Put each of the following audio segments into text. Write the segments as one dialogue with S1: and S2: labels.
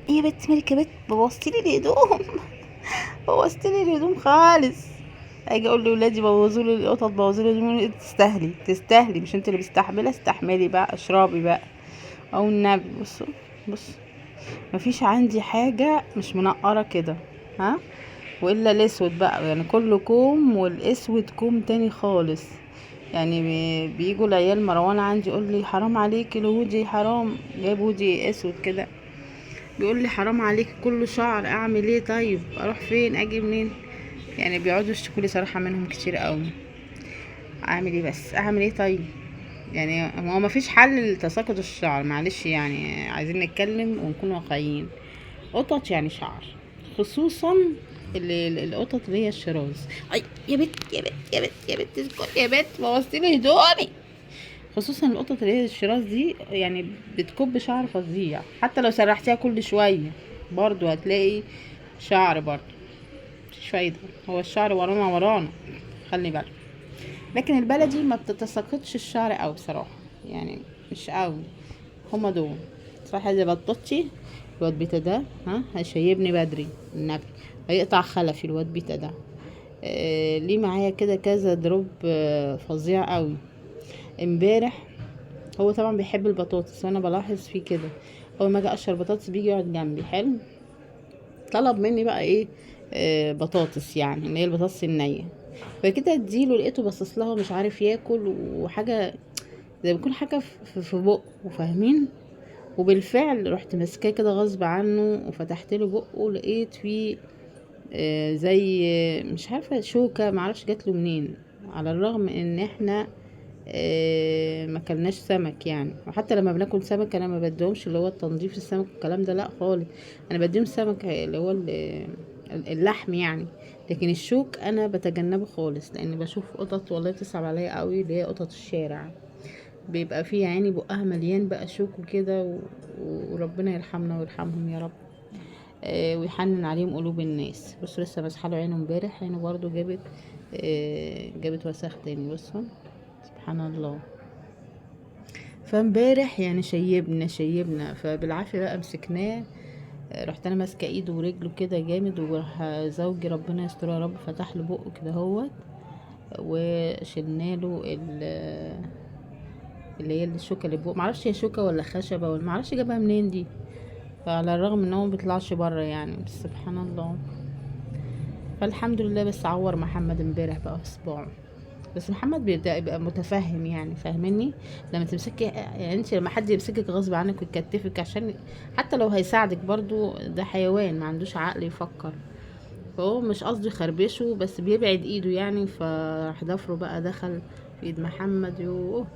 S1: ايه يا بت مالك يا بت؟ بوظتيلي الهدوم. بوظتيلي الهدوم خالص. اجي اقول لاولادي بوظوا لي القطط، بوظوا لي الهدوم، يقولوا لي تستاهلي تستاهلي، مش انت اللي مستحمله، استحملي بقى، اشربي بقى. او النبي بصوا بصوا، مفيش عندي حاجة مش منقره كده، ها، والا الاسود بقى يعني كله كوم والاسود كوم تاني خالص. يعني بيجوا العيال مروان عندي يقول لي حرام عليك الهودي، حرام، جايب هودي اسود كده، بيقول لي حرام عليك كله شعر، اعمل ايه طيب، اروح فين، اجي منين؟ يعني بيقعدوا يشتكوا لي صراحة منهم كتير قوي. اعمل ايه بس، اعمل ايه طيب؟ يعني هو مفيش حل لتساقط الشعر، معلش يعني عايزين نتكلم ونكون واقعيين. قطط يعني شعر، خصوصا القطط اللي هي الشراز. اي يا بت يا بت يا بت يا بت اسكت يا بت، بوظتيلي هدومي. خصوصا القطط اللي هي الشراز دي يعني بتكب شعر فظيع، حتى لو سرحتيها كل شوية برضو هتلاقي شعر، برضو مفيش فايده، هو الشعر ورانا ورانا، خلي بالك. لكن البلدي ما بتتساقطش الشعر قوي بصراحة، يعني مش قوي. هما دول صراحة. زي بطتي الواد بيتا ده، ها هيشيبني بدري النبي، هيقطع خلفي الواد بيتا ده. ليه معايا كده كذا دروب، فظيع قوي. امبارح هو طبعا بيحب البطاطس، وانا بلاحظ فيه كده، اول ما اجي اقشر بطاطس بيجي يقعد جنبي. حلو، طلب مني بقى ايه؟ بطاطس، يعني اللي هي البطاطس النية. فكده اديله، لقيته باصص لها ومش عارف ياكل، وحاجه زي ما بيكون حاجة في بقه، فاهمين؟ وبالفعل رحت ماسكاه كده غصب عنه وفتحت له بقه، لقيت فيه زي مش عارفه شوكه، معرفش جات له منين، على الرغم ان احنا ما كلناش سمك يعني. وحتى لما بناكل سمك انا ما بديهمش اللي هو التنظيف السمك والكلام ده، لا خالص، انا بديهم سمك اللي هو اللحم يعني، لكن الشوك انا بتجنبه خالص، لان بشوف قطط والله بتصعب عليا قوي، اللي هي قطط الشارع بيبقى فيه عيني بقها مليان بقى شوك وكده، وربنا يرحمنا ويرحمهم يا رب، ويحنن عليهم قلوب الناس. بصوا لسه ماسحه له عينه امبارح، عينه برضو جابت وساخ تاني، بصوا سبحان الله. فامبارح يعني شيبنا شيبنا، فبالعافيه بقى مسكناه، رحت انا ماسكه ايده ورجله كده جامد، وراح زوجي ربنا يستر يا رب فتح له بقه كده اهوت، وشلنا له اللي هي الشوكة اللي بقه، معرفش هي شوكه ولا خشبه ولا معرفش جابها منين دي، فعلى الرغم ان هو ما بيطلعش بره يعني، بس سبحان الله. فالحمد لله. بس عور محمد امبارح بقى في صباعه، بس محمد بيبدأ يبقى متفهم يعني، فاهمني؟ لما تمسكي يعني، انت لما حد يمسكك غصب عنك ويكتفك عشان حتى لو هيساعدك برضو، ده حيوان ما عندوش عقل يفكر، فهو مش قصده يخربشه، بس بيبعد ايده يعني، فراح ضفره بقى دخل في ايد محمد. يوه،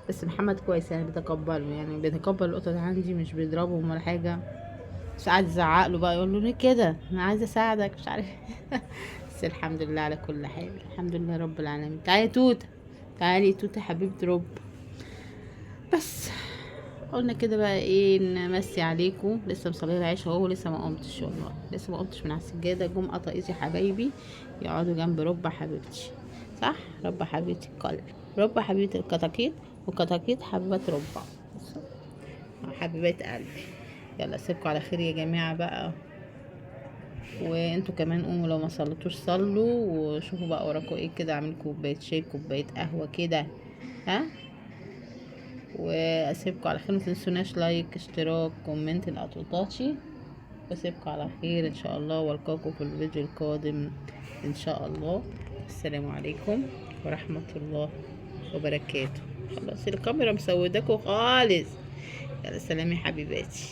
S1: بس محمد كويس يعني، بيتقبله يعني، بيتقبل القطط عندي، مش بيضربهم ولا حاجة، بس قاعد يزعق له بقى يقول له ليه كده، انا عايزه اساعدك مش عارف. بس الحمد لله على كل حال، الحمد لله رب العالمين. تعالي يا توته، تعالي يا توته حبيبه رب. بس قلنا كده بقى ايه، نمسي عليكم. لسه مصليه العشاء اهو، لسه ما قمتش والله، لسه ما قمتش من على السجادة. جم قطايصي حبايبي يقعدوا جنب رب حبيبتي، صح؟ رب حبيبتي القلب، رب حبيبه الكتاكيت، وكتاكيت حبيبه ربع، حبيبات قلبي. يلا اسيبكم على خير يا جماعة بقى، وانتوا كمان قوموا لو ما صليتوش صلوا، وشوفوا بقى وراكوا ايه كده، اعمل كوباية شاي كوباية قهوة كده، ها. واسيبكم على خير، ما تنسوناش like اشتراك comment القطوطاتي. واسيبكم على خير ان شاء الله، والقاكم في الفيديو القادم ان شاء الله. السلام عليكم ورحمة الله وبركاته. خلاص الكاميرا مسوداكوا خالص. يلا سلام يا حبيباتي.